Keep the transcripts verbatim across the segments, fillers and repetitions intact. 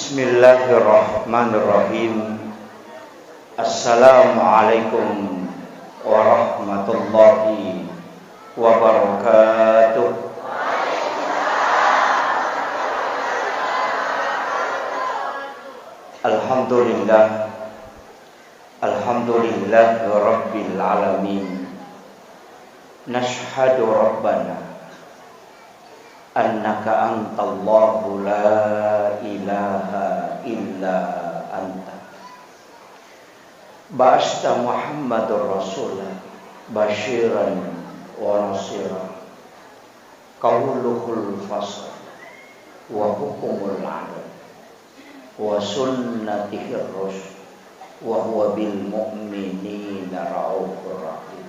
Bismillahirrahmanirrahim. Assalamualaikum warahmatullahi wabarakatuh. Alhamdulillah. Alhamdulillah Rabbil Alamin. Nashhadu Rabbana annaka antallahu la ilaha illa anta. Ba'asta Muhammadur Rasula basyiran wa nasira. Qauluhul fasl wa hukumul adl wa sunnatihir rusyd wa huwa bil mu'minina raufur rahim.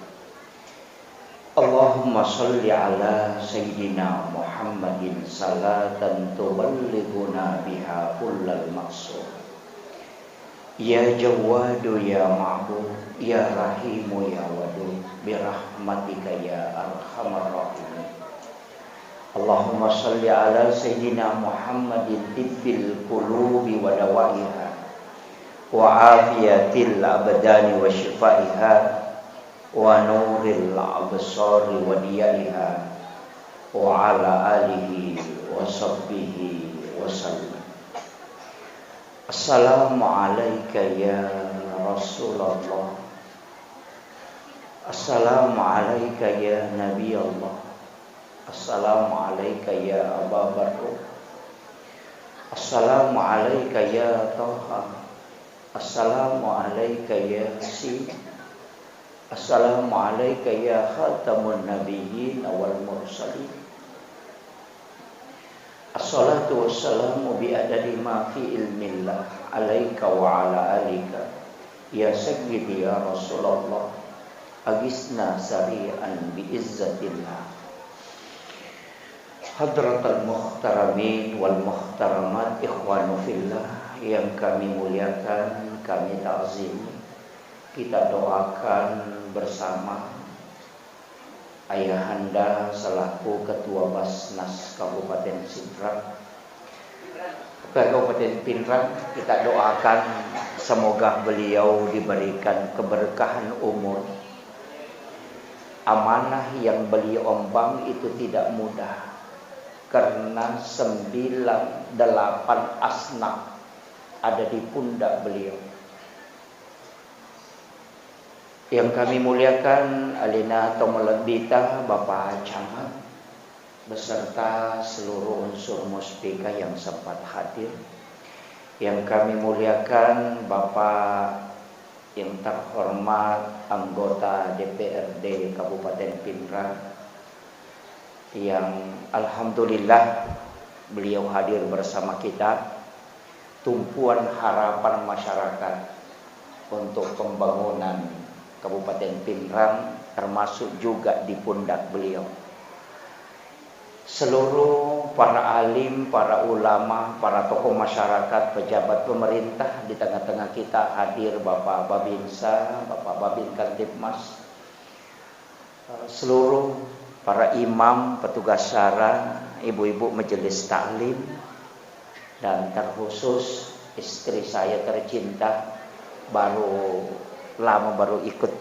Allahumma shalli ala sayyidina Muhammadin salatan tuballighuna biha kullal maqsud. Ya Jawwadu ya Ma'bud, ya Rahimu ya Wadud, birahmatika ya arhamar rahimin. Allahumma shalli ala sayyidina Muhammadin tibbil qulubi wa dawaiha, wa afiyatil abdani wa shifaiha, wa nuril absari wa diyaiha, wa ala alihi wa sahbihi wa sallam. Assalamu alaika ya Rasulullah. Assalamu alaika ya Nabi Allah. Assalamu alaika ya Aba Bakar. Assalamu alaika ya Taha. Assalamu alaika ya Yasin. Assalamu alaika ya khatamun nabiyyin wal mursalin. Assalatu wassalamu bi adadi ma fi ilmillah alaika wa ala alika ya sayyidi ya Rasulullah. Agisna sari'an bi izzatillah. Hadratal muhtaramin wal muhtaramat, ikhwanu fillah yang kami muliakan, kami ta'zimi, kita doakan bersama Ayahanda selaku Ketua Basnas Kabupaten Sidrap, Kabupaten Pinrang, kita doakan semoga beliau diberikan keberkahan umur. Amanah yang beliau emban itu tidak mudah, karena sembilan, delapan asnaf ada di pundak beliau. Yang kami muliakan, alena tomalebbita, Bapak Camat, beserta seluruh unsur Muspika yang sempat hadir. Yang kami muliakan, Bapak yang terhormat anggota D P R D Kabupaten Pinrang, yang alhamdulillah beliau hadir bersama kita, tumpuan harapan masyarakat untuk pembangunan Kabupaten Pinrang, termasuk juga di pundak beliau. Seluruh para alim, para ulama, para tokoh masyarakat, pejabat pemerintah, di tengah-tengah kita hadir Bapak Babinsa, Bapak Babin Kamtibmas, seluruh para imam, petugas syara, ibu-ibu majelis taklim, dan terkhusus istri saya tercinta, baru lama baru ikut.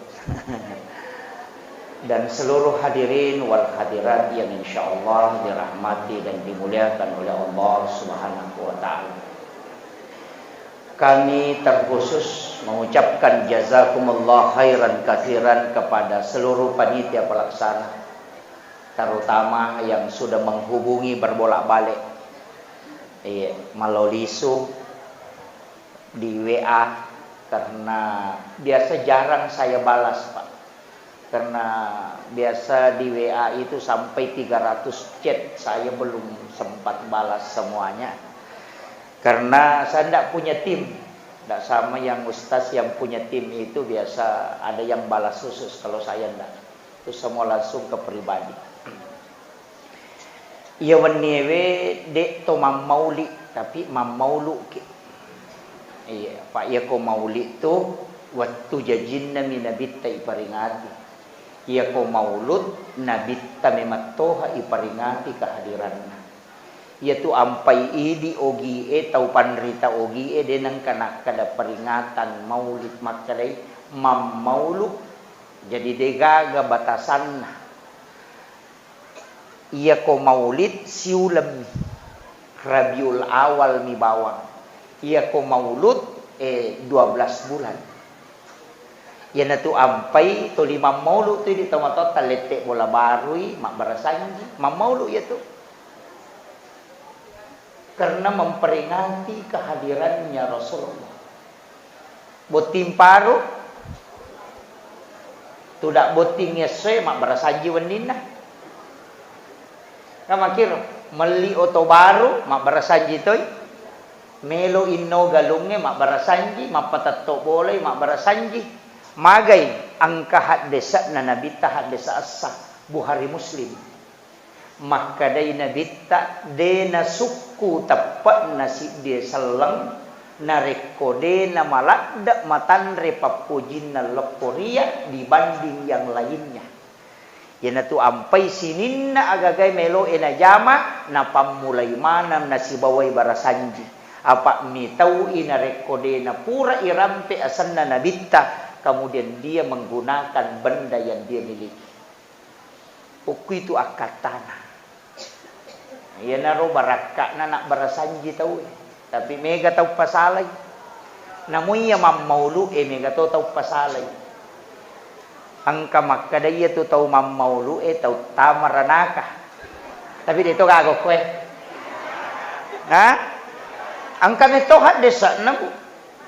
Dan seluruh hadirin wal hadirat yang insya Allah dirahmati dan dimuliakan oleh Allah Subhanahu wa Ta'ala. Kami terkhusus mengucapkan jazakumullah khairan katsiran kepada seluruh panitia pelaksana, terutama yang sudah menghubungi berbolak-balik. Iya, malolisu di W A, karena biasa jarang saya balas, Pak. Karena biasa di W A itu sampai tiga ratus chat, saya belum sempat balas semuanya. Karena saya ndak punya tim. Ndak sama yang ustaz yang punya tim itu, biasa ada yang balas khusus, kalau saya ndak. Itu semua langsung ke pribadi. Iya, wenniewe de' to mammauli, tapi mammauluki. Iya, Pak, iyako mauli tu wettu jajinna mi nabitta iparingati. Iyako maulud, nabitta memang toha iparingati kehadiranna. Iyatu ampai idi ogie, tau panrita ogie, de nengka nakkeda peringatan maulid, makkedai mammaulu. Jadi degaga batasanna. Iyako maulid siulemmi, Rabiul Awal mi bawang. Iyako maulud, eh, dua belas bulan. Iyanatu ampai toli mammaulu tu idi tomatoatta lette bola barui, mabbarasanji, mammaulu iyatu. Karena memperingati kehadirannya Rasulullah. Botting paru, tudak botting essoe, mabbarasanji wenninna. Kan makkiro, melli oto baru, mabbarasanji toi. Melo inno galungnge, mabbarasanji, mappatetto bolai, mabbarasanji. Magai engka haddese'na Nabitta, haddese' essa, Bukhari Muslim. Makkedai Nabitta, de nasukku teppe'na siddie selleng, narekko de namaladde matanre pappojinna lokko ria dibanding yang lainnya. Iyanatu ampai sininna agagae meloe najama, napammulai maneng nasibawai barasanji. Apa mitaui narekko de napura irampe asenna Nabitta, kemudian dia menggunakan benda yang dia miliki. Okkuitu akkattana. Iyanaro barakka'na nabbarasanji tauwe. Tapi mega tau pasalai. Namu iya mammaulu'e mega to tau pasalai. Engka makkeda iyatu tau mammaulu'e tau tama ranaka. Tapi de to gaga okkoe. Ha? Engka metto haddese'na, Bu.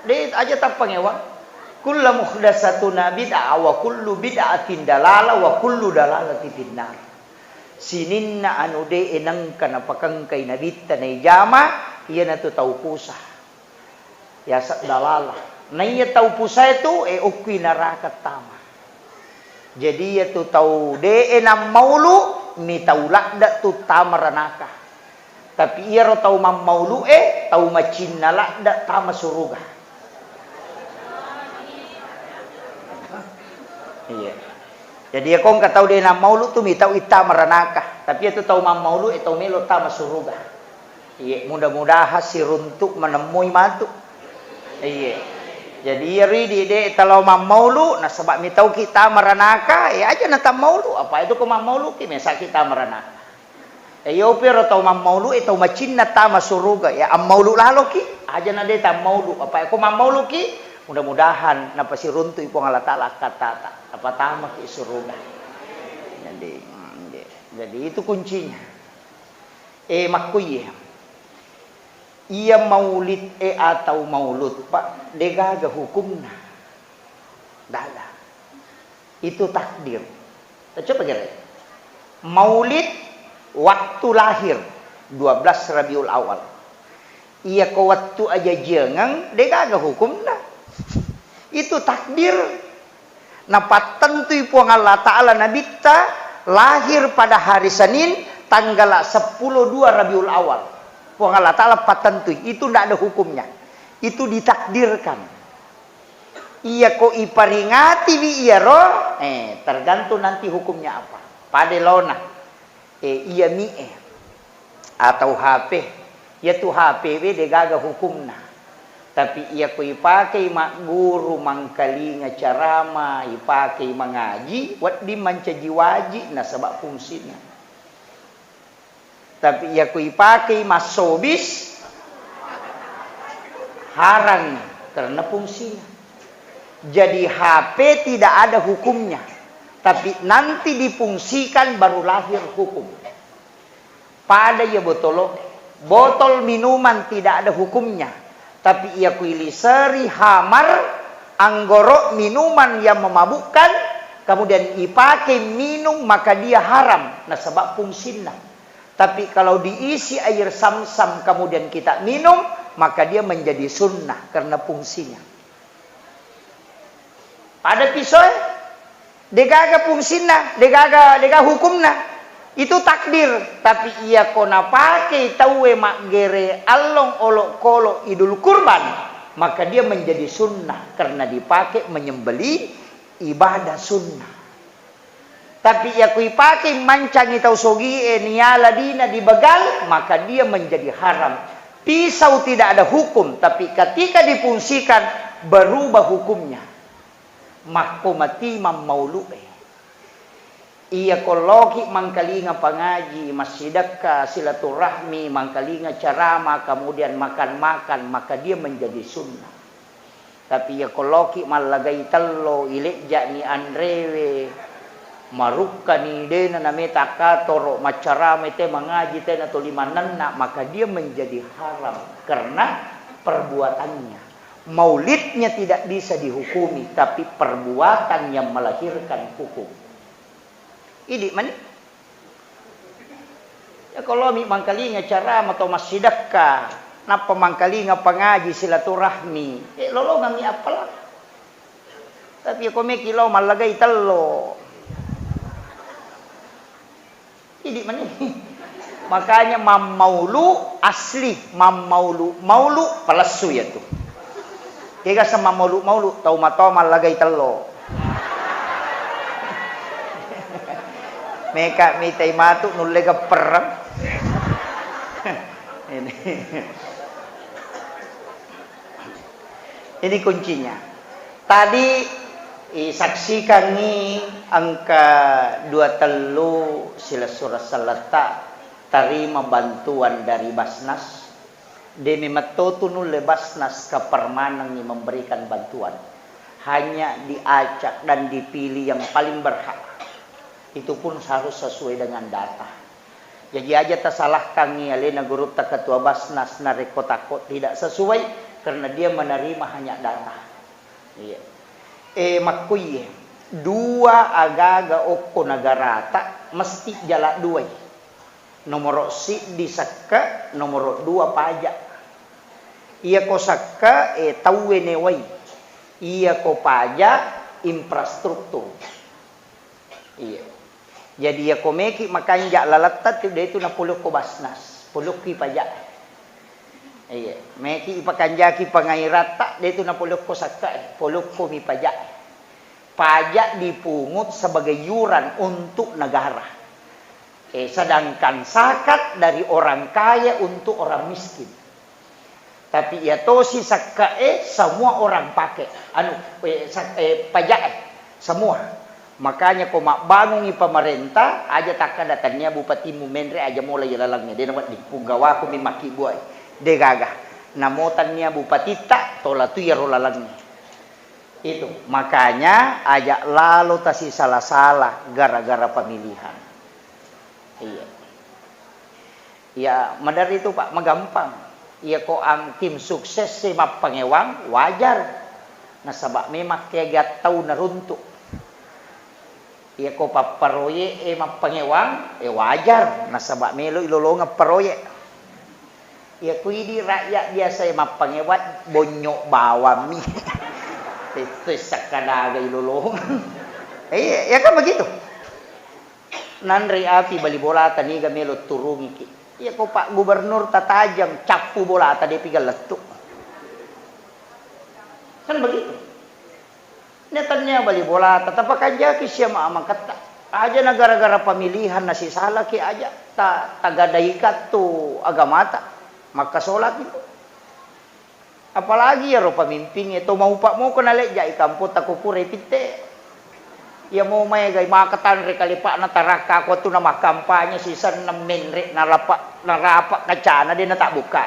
De aja tappangewang. Kullu muhdatsatin bid'ah wa kullu bid'atin dalalah wa kullu dalalatin finnar. Sininna anu de nengka napakengkai Nabitta naijama, iyanatu tau pusa. Yaseng dalalah. Naiya tau pusae tu, e, okkui naraka tama. Jadi iyatu tau de nammaulu, mi tau ladde tu tama ranaka. Tapi iyaro tau mammaulu'e, tau macinna ladde tama suruga. Iya. Jadi iyako engka tau de nammaulu tu mi tau ittama ranaka. Tapi iyatu tau mammaulu'e tau melo tama suruga. Iya, mudah-mudahan siruntu manemui matu. Iya. Jadi iyaro idi de talo mammaulu, nasaba mi tauki tama ranaka, e aja natammaulu, apa itu ko mammauluki mesaki tama ranaka. E, iyopi ro tau mammaulu, e, tau macinna tama suruga, ya, ammaulu laloki, aja na de tammaulu, apa ko mammauluki, mudah-mudahan napasiruntui Puang Allah Taala akkattata, napatamaki suruga. Jadi, mm, jadi itu kuncinya. E, makkuye. Iya maulid, e, atau maulud, Pak, degaga hukumna. Dada. Itu takdir. Coba kira. Maulid waktu lahir, dua belas Rabiul Awal. Iya ko wettu ajajiangeng, degaga hukumna. Itu takdir. Napattentui Puang Allah Ta'ala Nabitta lahir pada hari Senin, tanggal sepuluh dua Rabiul Awal. Puang Allah Ta'ala pattentui. Itu ndak ada hukumnya. Itu ditakdirkan. Iya ko iparingatiwi iyaro, eh, tergantung nanti hukumnya apa. Pada laona, eh, iya mi e atau H P. Iyatu H P we degaga hukumna. Tapi iya ko ipakei magguru, mangkalinga carama, ipakei mangaji, wedding mancaji waji nasaba fungsina. Tapi iya ko ipakei massobis, haram karena fungsinya. Jadi H P tidak ada hukumnya, tapi nanti difungsikan baru lahir hukum. Pada iya botolo, botol minuman tidak ada hukumnya, tapi iya ko iliseri hamar, anggoro, minuman yang memabukkan, kemudian ipake minum, maka dia haram nasaba fungsinna. Tapi kalau diisi air samsam kemudian kita minum, maka dia menjadi sunnah karena fungsinya. Pada pisoe, degaga fungsinna, degaga, degaga hukumna. Itu takdir. Tapi iya ko napake tauwe maggere allong olokolo Idul Kurban, maka dia menjadi sunnah karena dipake menyembelih ibadah sunnah. Tapi iya ku ipake mancangi tau sogie niala dina dibegal, maka dia menjadi haram. Pisau tidak ada hukum, tapi ketika difungsikan berubah hukumnya. Makko mati mammaulu'e. Iya ko loki mangkalinga pangaji, massidekka, silaturahmi, mangkalinga ceramah, kemudian makan-makan, maka dia menjadi sunnah. Tapi iya ko loki mallagai tello, ilejja'ni anrewe, marukkani dena nameta katoro, maccarama te mangaji tena toli manenna, maka dia menjadi haram karena perbuatannya. Maulidnya tidak bisa dihukumi, tapi perbuatan yang melahirkan hukum. Idi mani. Ya, kalau mi mangkalinga ceramah atau massidekka, nappa mangkalinga pangaji silaturahmi, eh, lolongangi appalang. Tapi ko meki lo mallagai tello. Idi mani. Makanya mammaulu asli, mammaulu, maulu palessu ya tu. Kega sama maulu-maulu, tau matoa mallagai tello. Meka mitai matu nulle geppereng. Ini. Ini kuncinya. Tadi isaksikangi engka dua tellu silessureng selletta tarima bantuan dari Basnas. De memetto tu nulle Basnas kapermanengi memberikan bantuan. Hanya diacak dan dipilih yang paling berhak. Itu pun harus sesuai dengan data. Jadi aja tasalahkangi alena gurutta ketua Basnas narekko takko tidak sesuai, karena dia menerima hanya data. Iya. Eh, makkuiye, dua agaga okko nagarata mesti jala duai. Nomoro siddi sekke, nomoro dua pajak. Iyako sekke, eh, tauwe newai. Iyako pajak, infrastruktur. Iya. Jadi, iyako meki makanja laletta tu, de tu napolokko Basnas, polokki pajak. Iya, meki ipakanjaki pangairatta, de tu napolokko sakka, polokko mi pajak. Pajak dipungut sebagai iuran untuk negara. Eh, sedangkan zakat dari orang kaya untuk orang miskin. Tapi iya tosi sakkae semua orang pake, anu, eh, sak-, eh, pajae, semua. Makanya ko mabbangungi pemerintah, aja takkada tania bupatimu menre aja mola iya lalengnge, de nawedding puggawaku mi makkibbuai, de gaga. Namo tania bupatitta, tola tu iyaro lalengnge. Itu, makanya aja lalo tasisala-sala gara-gara pemilihan. Iya. Ya, maderri tu, Pak, magampang. Iya ko am-, tim sukses e mappangewang, wajar. Nasaba memang kegiat tau naruntuk. Iya ko papparoyek e mappangewang, eh, wajar. Nasaba melo ilolongeng paroyek. Iya ko idi rakyat biasa e mappangewang, bonyok bawang mi. Itu sakkadaga ilolongeng. Iya, ya kan begitu. Nanrei api bali bolata niga melo turungiki. Iya ko Pak Gubernur tatajeng cappu bolata depi ga lettu. Kan begitu. Netannia bali bolata tapakanjaki sia ma-, maketta. Aja na gara-gara pemilihan nasisalaki aja ta-, tagadai kattu agamata. Makkasolaki tu. Apalagi iyaro pamimpingnge to maupa moko nalejja'i kampotta ko pura ipitte. Iya mo maegai maka tanre kalepa'na tarakka ko tu namakkampanye sisenna menre narapa, narapa kacana de natabbukka.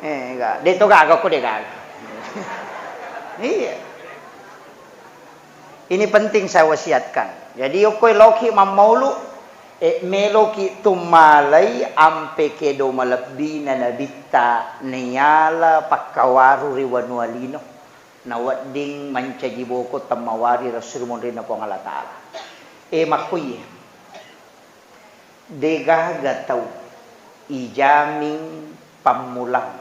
Eh, ga, de to gaga ko de gaga. Iya. Ini penting saya wasiatkan. Jadi, okkoe loki mammaulu, eh, meloki tummalai ampe kedo malebbina nabitta niala pakkawaru ri wanua lino. Nawedding mancaji boko temmawari ri monrinna Puang Allah Ta'ala. Eh, makkuiye. Degaga tau ijaming pammulang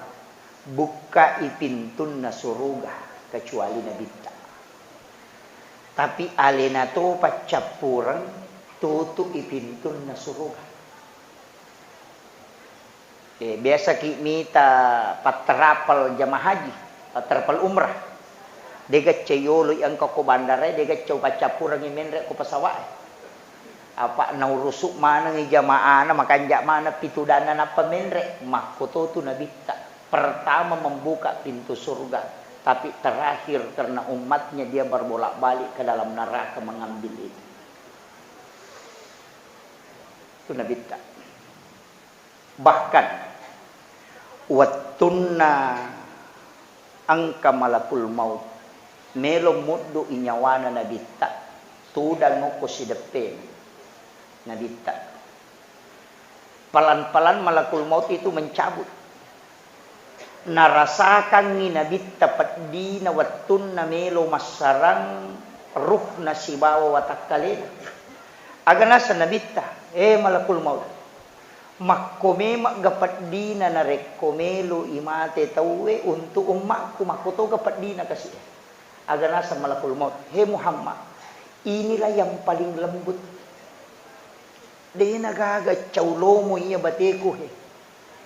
bukkai pintunna suruga kecuali nabitta. Tapi alena to paccappureng tutu'i pintunna suruga. Eh, biasaki mita patterapal jamaah haji, patterapal umrah. Dega ceyolo i engka ko bandara, dega cau paccappurengngi menre ko pesawat. Apa naurusu manengngi jamaahna, makanja maneng pitudanna nappa menre. Makkototu Nabitta. Pertama membuka pintu surga, tapi terakhir karena umatnya dia berbolak-balik ke dalam neraka mengambil itu. Itu Nabitta. Bahkan wettunna engka malakul maut melo muddu i nyawana Nabitta, tudang okko sideppe Nabitta. Pelan-pelan malakul maut itu mencabut. Narasakangngi Nabitta peddina wettunna melo massarang ruhna sibawa watakkalena. Aga naseng Nabitta, "Eh, malakul maut, makko memegga peddina narekko melo i mate tauwe untuk ummakku, makkotoga peddina kasi." Aga naseng malakul maut, "He Muhammad, inilah yang paling lembut. Dena gaga cau lomo iya bateku, he.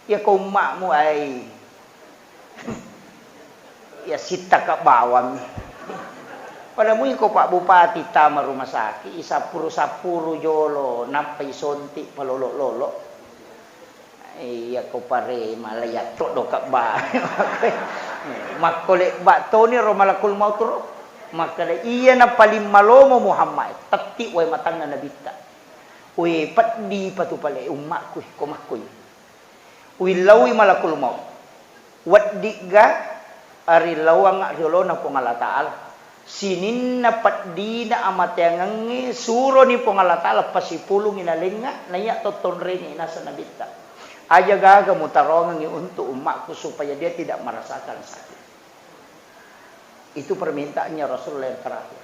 Iya ko ummakmu, ai. Iya sittaka bawang. Pada mui ko Pak Bupati tama rumah sakit, isappuru-sappuru jolo, nappa isonti palolo-lolo." Iya ko parema la yatto do kabba. Makko lebba toni ro malakul maut ro. Makkeda, "Iya na paling malomo Muhammad." Tetti wae matanna Nabitta. "We, peddi patu pale ummakku, ko makkoi." Willaui malakul maut. Weddigga arilauangnga riolona Puang Allah Ta'ala. Sininna peddina amateangengnge suroni Puang Allah Ta'ala pasipulungi nalengnga, naiya tottonrengi naseng Nabitta. Aja gaga mutarongengngi untuk ummakku supaya dia tidak merasakan sakit. Itu permintaannya Rasulullah yang terakhir.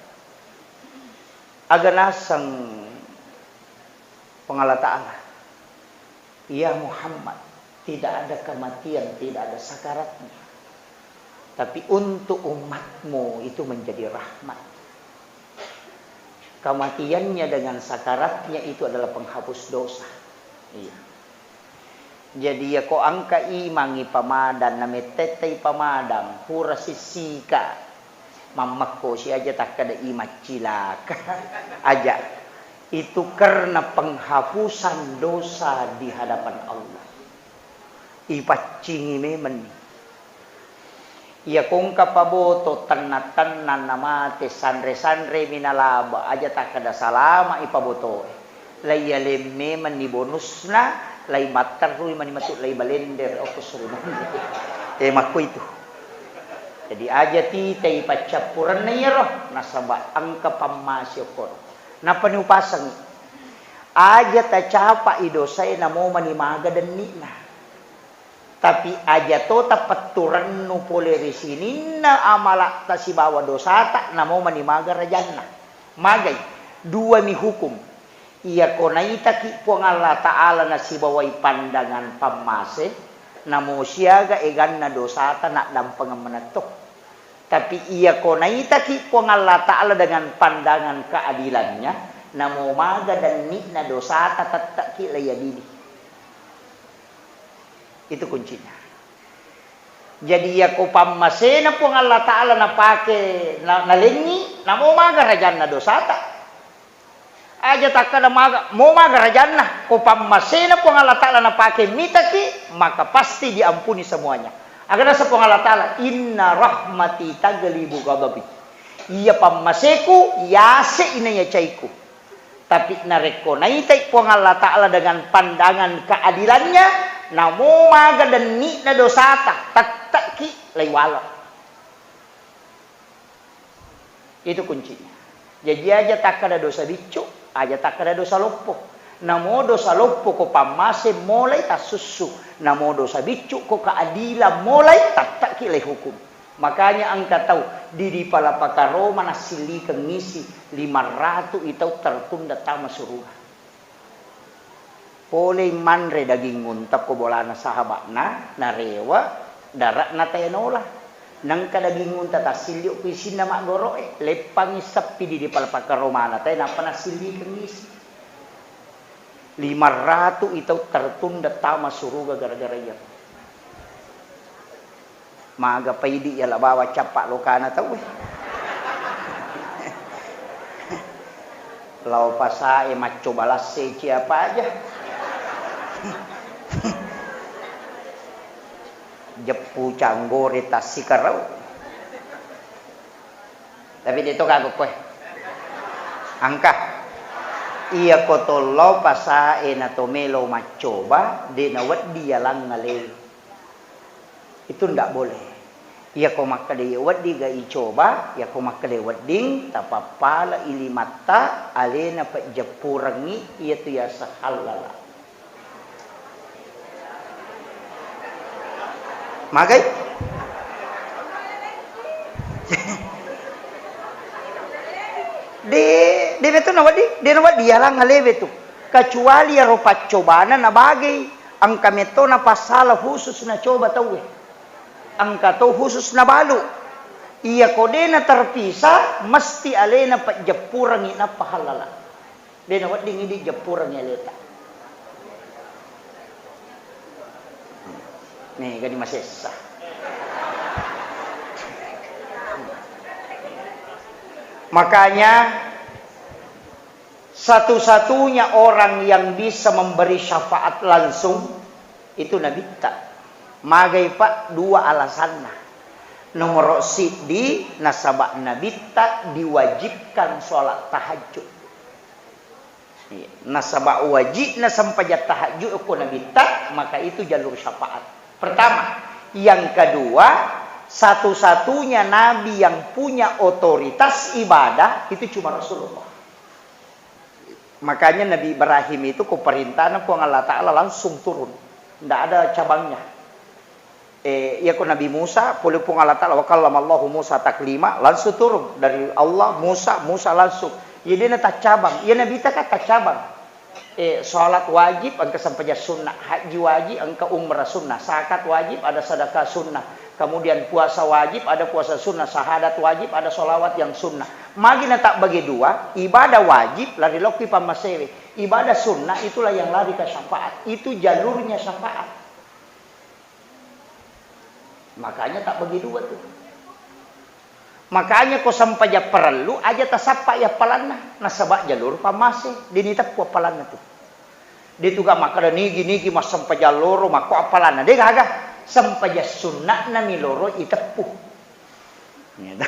Aga naseng Puang Allah Ta'ala, "Ya Muhammad, tidak ada kematian, tidak ada sakaratnya. Tapi untuk umatmu itu menjadi rahmat." Kematiannya dengan sakaratnya itu adalah penghapus dosa. Iya. Jadi, iya ko engka imang ipamadang, namettettai pamadang, pura sissika. Mammekkosi aja takkeda i maccilaka. Aja. Itu karena penghapusan dosa di hadapan Allah. Ipaccingi memenni. Iya ko engka paboto tenna-tenna namate, sanre-sanremi nalaba, aja takkeda salama i pabotoe. Laiyaleng memenni bonusna, lai matterrui mani matu lai balender okko suri mani. Eh, makko itu. Jadi aja titai paccappurenna iyaro, nasaba engka pammase okkono. Nappani upasengi. Aja tacapai dosae namo mani maga denni'na. Tapi aja to tapetturennu pole ri sininna amala'ta sibawa dosata, namo mani maga rajanna. Magai, duami hukum. Iyako naitaki Puang Allah Ta'ala nasibawai pandangan pammase, namo siaga eganna dosata naddampengeng manetto. Tapi iyako naitaki Puang Allah Ta'ala dengan pandangan keadilannya, namo maga denni'na dosata tetteki laiadili. Itu kuncinya. Jadi, iyako pammasena Puang Allah Ta'ala napake, na-, nalengngi, namo maga rajanna dosata. Aja takkada maga, mo maga rajanna, ko pammasena Puang Allah Ta'ala napake mitaki, maka pasti diampuni semuanya. Aga naseng Puang Allah Ta'ala, "Inna rahmati taglibu ghadabi." Iya pammaseku, yase inaiya caiku. Tapi narekko naitai Puang Allah Ta'ala dengan pandangan keadilannya, namo maga denni'na dosata, tetteki laiwala. Itu kuncinya. Jaji aja takkada dosa biccu, aja takkada dosa loppo. Namo dosa loppo ko pammase molai tassussu, namo dosa biccu ko keadilan molai tetteki laihukum. Makanya engka tau didi pala pakaroma nassillikeng isi lima ratu i tau tertunda tama suruga. Polei manre daging unta ko bolana sahaba'na, narewa dara'na tae nola. Nengka daging unta tassilli ko isinna maggoro'e, leppangi seppi didi pala pakaromana tae nappa nassillikeng isi. Lima ratu i tau tertunda tama suruga gara-gara iya. Maga paidi yala bawang cappa lokana tauwe. Lao pasae maccoba lasse ciapa aja. Jeppu canggore tassikarau. Tapi de to kago koe. Angka. Iya ko to lao pasae na to melo maccoba, de na weddi yalang ale. Itu ndak boleh. Iyako makkeda iya wedding ga icoba, iyako makkeda wedding, tapappala ilimatta, alena pejjeppurengngi iyatu yaseng hallala. Magai? De, de betu na wedding, de na wedding yalang alewe tu. Kecuali iyaro paccobana na bagei. Engka metto napassala khusus nacoba tauwe. Engka to khusus nabalu. Iyako de na terpisah, mesti alena pejjeppurengngi nappa hallala. De na wedding idi jeppurengngi aleta. Nih, gani masessa. Makanya, satu-satunya orang yang bisa memberi syafaat langsung itu Nabitta. Magai, Pak? Dua alasanna. Nomoro siddi, nasaba Nabitta diwajibkan sholat tahajud. Iya. Nasaba wajibna sempajang tahajud ko Nabitta, maka itu jalur syafaat. Pertama. Yang kedua, satu-satunya nabi yang punya otoritas ibadah itu cuma Rasulullah. Makanya Nabi Ibrahim itu ko perintahna Puang Allah Ta'ala langsung turun. Ndak ada cabangnya. Eh, iya ko Nabi Musa, pole Puang Allah Ta'ala, wa kallamallahu Musa taklima, langsung turun dari Allah, Musa, Musa langsung. Jadi na taccabang, iya Nabi ta kan taccabang. Eh, salat wajib, engka sempajang sunnah, haji wajib, engka umrah sunnah, zakat wajib, ada sedekah sunnah, kemudian puasa wajib, ada puasa sunnah, syahadat wajib, ada sholawat yang sunnah. Magi na tabbagi dua, ibadah wajib lari lokki pammasewe, ibadah sunnah itulah yang lari ke syafaat, itu jalurnya syafaat. Makanya tabbagi dua tu. Makanya ko sempajang parellu aja tasappa yappalanna, nasaba jalur pammase, deni teppu appalanna tu. De tu ga makkeda nigi-nigi massempajang loro makko appalanna, de gaga. Sempajang sunna'na mi loro iteppu. Gitu.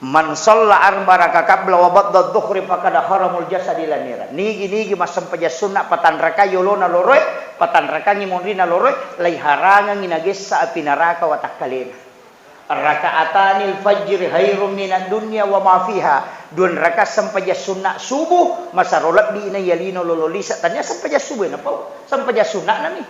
Man shalla arba raka qabla wa ba'da dhuhri faqad haramul jasadi ila niran. Nigi-nigi massempajang sunna patanrakai yolona loroe, patanrakangi monrina loroe, laiharangangi nagessa api naraka watakkalena. Raka'atanil fajri khairum minad dunya wa ma fiha. Dua raka sempajang sunna subuh, masaro lebbi na yalino lolo lisa. Tania sempajang subuh na pau. Sempajang sunna nami.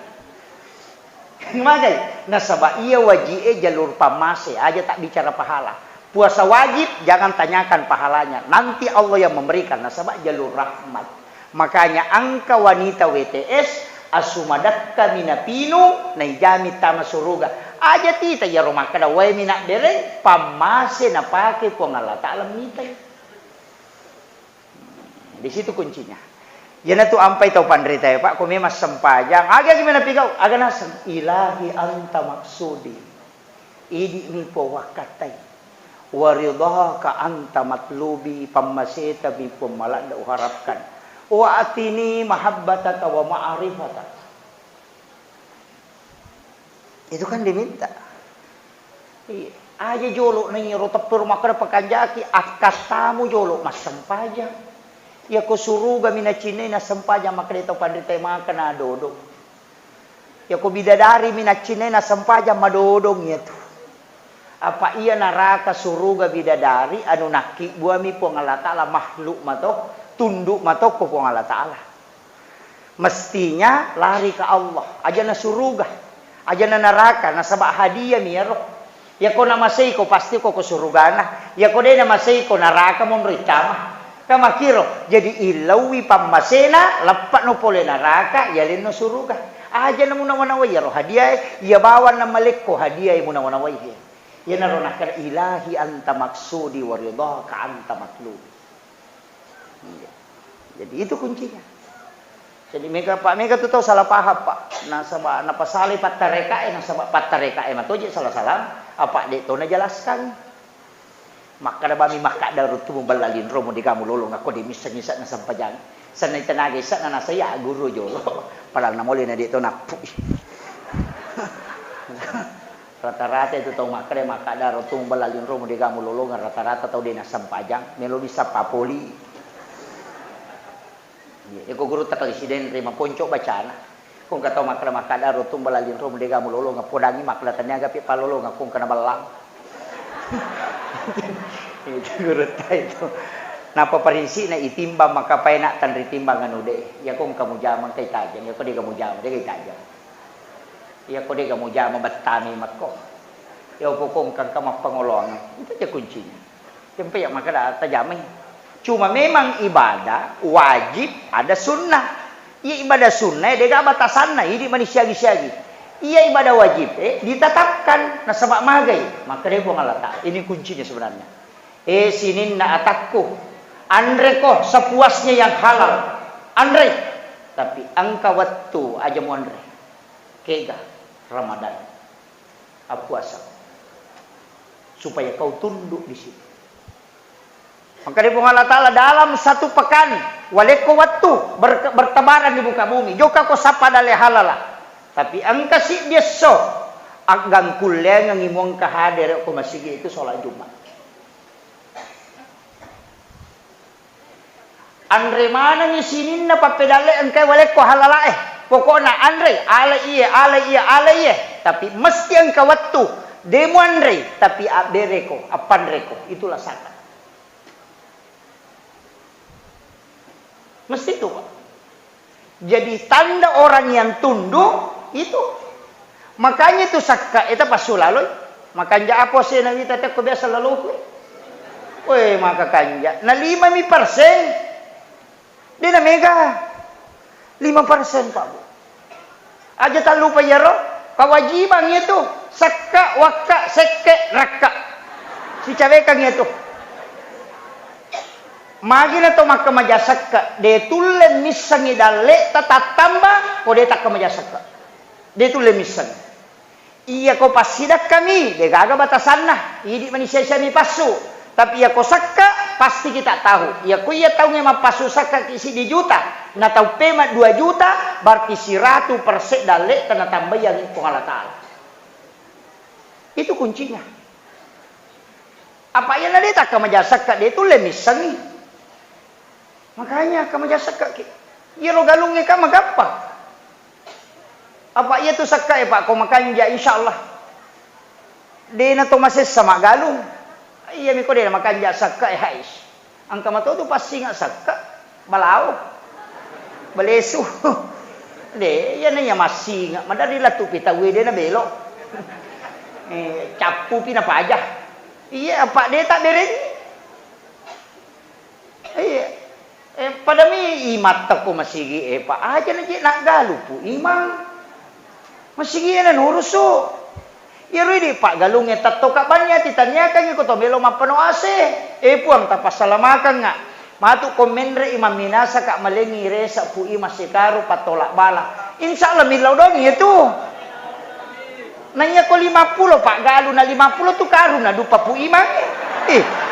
Magai, nasaba iya waji'e jalur pammase, aja tak bicara pahala. Puasa wajib, jangan tanyakan pahalanya. Nanti Allah yang memberikan, nasaba jalur rahmat. Makanya engka wanita W T S, asumadakka minapinu, naijami tama suruga. Aja tita iyaro makkeda, wae minabbereng, pammase napake Puang Allah Ta'ala mitai. Di situ kuncinya. Iyanatu ampai tau panritae, Pak, ko memang sempajang, agi-agi mena pigau, aga naseng, "Ilahi anta maksudi." Idi mi Puang wakkatai. "Wa ridhaka anta matlubi," pammaseta mi Puang maladda uharapkan. "Wa atini mahabbataka wa ma'rifataka." Itu kan diminta. Iya. Aja jolo na iyaro teppero makkeda pakanjaki, akkattamu jolo massempajang. Iyako suruga mi nacinnai nassempajang makkeda tau panritae maka nadodong. Iyako bidadari mi nacinnai nassempajang madodong iyatu. Apa iya naraka suruga bidadari anu nakkibbuami Puang Allah Ta'ala makhluk mato, tunduk mato ko Puang Allah Ta'ala. Mestinya lari ke Allah, ajana suruga, ajana naraka, nasaba hadiah mi iyaro. Iyako namaseiko, pasti ko, ko surugana. Iyako de namaseiko, naraka monro ittama. Ka makkiro, jadi illauwi pammasena, leppa no pole naraka, yalenno suruga. Aja namunawa-nawai iyaro hadiah e, iya bawang namalekko hadiah e munawa-nawai he. Iyanaro nakkeda, "Ilahi anta maksudi wa ridhaka anta matlubi." Iya. Jadi itu kuncinya. Jadi mega, Pak, mega tu tau salah paham, Pak. Nasaba napasalai pattarekae, nasaba pattarekae matoje salah-salah, apa de to najelaskan. Makkeda bami makkadda ruttu mubella linromu dega mulolong akko de missengi issenna sempajang. Senna tenaga issenna nasaya guru jolo. Padahal namole na de to nappui. Rata-rata itu tau makkeda makkadda ruttu mubella linromu dega mulolong, rata-rata tau de nassempajang, melo bisa papoli. Iya, iko gurutta kali sidenre maponco bacana. Ko engka tau makkeda-makkeda rottung bela linro mudega mulolonga, podangi makkeda taniaga pi palolonga, ko engka nabellang. Itu gurutta itu. Nappa parinsi'na itimbang maka paena tanri timbang anu de. Iya ko engka mujama engka itajeng, iya ko dega mujama dega itajeng. Iya ko dega mujama bettami makko. Iya ko engka engka mappangoloang. Itu aja kuncinya. Tempe ya makkeda tajamai. Cuma memang ibadah wajib ada sunnah. Iya ibadah sunnah, eh, dega batasanna, idi mani siagi-siagi. Iya ibadah wajib, eh, ditetapkan, nasaba magai. Makkeda Puang Allah Ta'ala, ini kuncinya sebenarnya. Eh, sininna atakku, anreko sepuasnya yang halal. Anre. Tapi engka wettu aja muanre. Kega Ramadan. Appuasa. Supaya kau tunduk di situ. Makkeda Puang Allah Ta'ala, dalam satu pekan, walekko wettu ber-, bertebaran di muka bumi. Jokka ko sappa dalle halala. Tapi engka siddi esso, aggangkulleangengi muengka hadere ko masigi itu sholat Jumat. Anre manengngi sininna pappedalle engkae walekko halalae. Pokokna anre, ale iye, ale iye, ale iye. Tapi mesti engka wettu, de muanre, tapi abbereko, appanreko. Itulah zakat. Mesti itu, Pak. Jadi tanda orang yang tunduk itu. Makanya itu sakka eta passulaloi. Makanja apa sena wita tekko biasa laloku. Weh, maka kanja. Na lima mi persen. De na mega. Lima persen, Pak Bu. Aja tallupa iyaro. Kawajibang itu. Sakka, wakka, sekke, rakka. Sicawekang itu. Magi na to makkamaja sakka, de tulle missengi dalle'ta tattamba, ko de takkamaja sakka. De tulle misseng. Iya ko passidakkami, de gaga batasanna, idi mani sia-sia mi passu. Tapi iya ko sakka, pasti kita tahu. Iya ko iya taunge mappassu sakka ki siddi juta, na tau pema dua juta, berarti siratu persen dalle'ta natambai yang Puang Allah Ta'ala. Itu kuncinya. Apa iya na de takkamaja sakka, de tulle missengi. Makanya kamaja sakka ki. Iyaro galungnge ka magappa. Apa iya tu sakka e, Pak, ko makanja, insya Allah. De na to masessa maggalung. Iya mi ko de na makanja sakka e, hais. Engka mato tu passinga sakka, balao. Balesu. De, iya na iya massinga, maderri latu pitawe de na belo. Eh, cappu pi na paja. Iya, apa de tak bereng. Iya. Eh, padami imatta ko masigi, eh, Pak, aja na je naggalu Pu Imang. Masigi na nurusu. Iyaro idi paggalungnge tattoka banni ati taniakangngi ko to melo mappano ase. Eh, Puang, tapassalamakanga. Matu ko menre i mamminasaka malengi resa Pu Imang sekaru pattola bala. Insya Allah millau dongi itu. Na iya ko lima pulo paggalu na lima pulo tu karu na dupa Pu Imang. Eh.